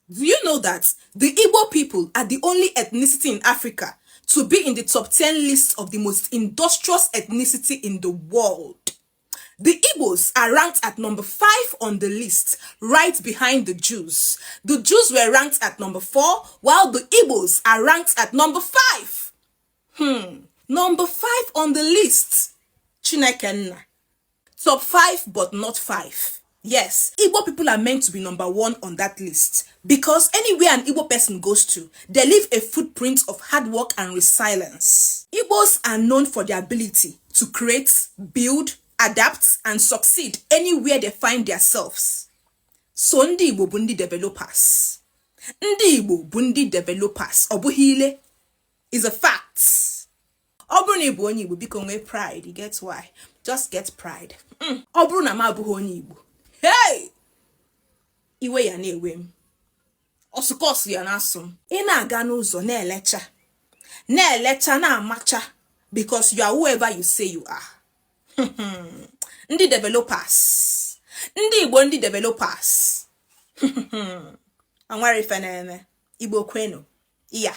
Do you know that the Igbo people are the only ethnicity in Africa to be in the top 10 list of the most industrious ethnicity in the world? The Igbos are ranked at number 5 on the list, right behind the Jews. The Jews were ranked at number 4, while the Igbos are ranked at number 5. Number 5 on the list. Chineke nna. Top 5 but not 5. Yes, Igbo people are meant to be number 1 on that list because anywhere an Igbo person goes to, they leave a footprint of hard work and resilience. Igbos are known for their ability to create, build, adapt, and succeed anywhere they find themselves. So ndị Igbo bụ ndị developers. Ndị Igbo bụ ndị developers. Ọ bụghị ile is a fact. Ọ bụrụ na ị bụ onye Igbo, biko nwee pride. You get why? Just get pride. Ọ bụrụ na m abụghị onye Igbo, hey! Iwe ya na-ewe m. Ọsụkọsụ ya na-asụ m. Ị na-aga n'ụzọ na-elecha, na-elecha, na-amacha because you are whoever you say you are. Ndị developers. Ndị Igbo ndị developers. Anwere ife na-eme. Igbo kwenu. Iya.